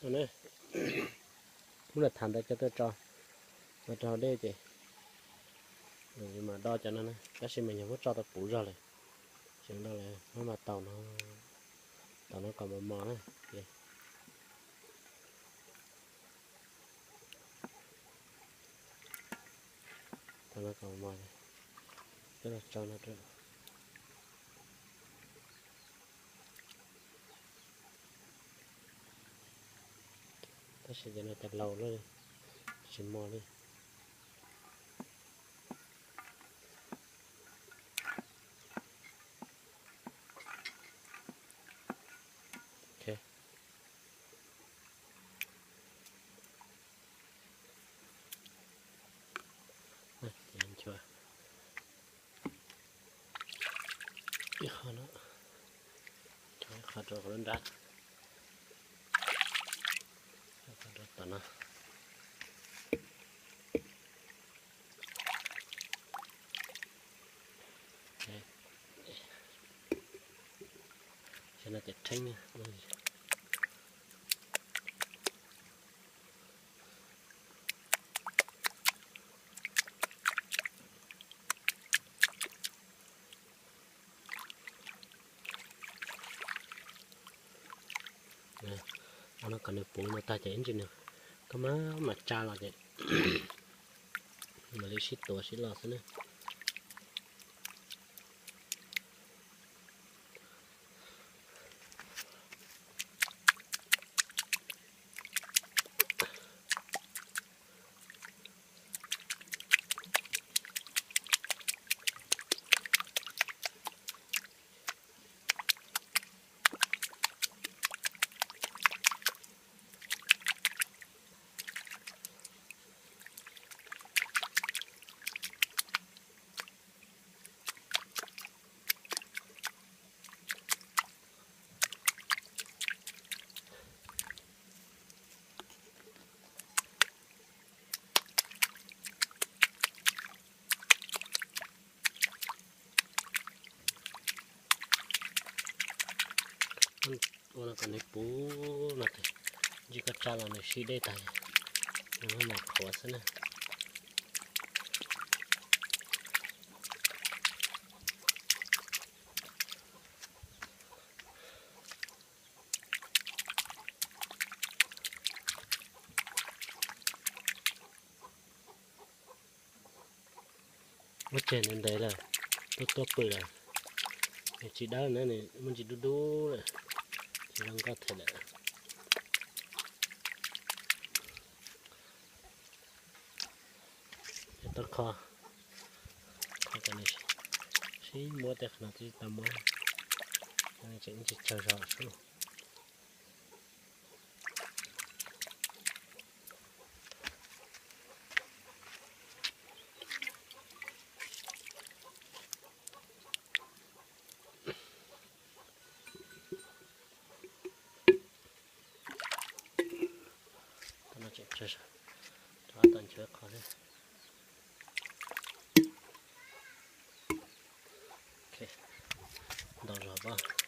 Ne, muab lawm tham ntawd cov tuaj tso, mas rau hauv dej ces mas do cov no na, tab sis mas yog muab tso tau puv zog lawm, tseem do lawm, muab mas taus no, taus no kom mos mos na. Taus no kom mos, coj los tso no rau. Tab sis cov no cas laus lawm, tsis mos li. Ib qho no, ib qho rau qhov lub nrab, rau tom no. Saib no ces rheeb. Ua no kom nws puv no tag ces ib ntsis nws, koj mam mam tsa los ces mam li sib tuav sib lo xwb na. Ua no kom nws puv no ces ntsis koj tsa los nws sib dej tag, nws mam qhuav xwb na. Muab tseg ntev ntev lawm, tuaj tuaj pw lawm, nws tsis dawb na, nws muaj ntsis dub dub lawm, tsis zoo nkauj thiab lawm. Tau kho, kho kom nws sib muab tej qhov no twb tsis tau muab, tseem tsis tsawg zog xwb. Tau no tseem tsawg zog, rov qab tau nchuav qho thiab. Ntau zog pab.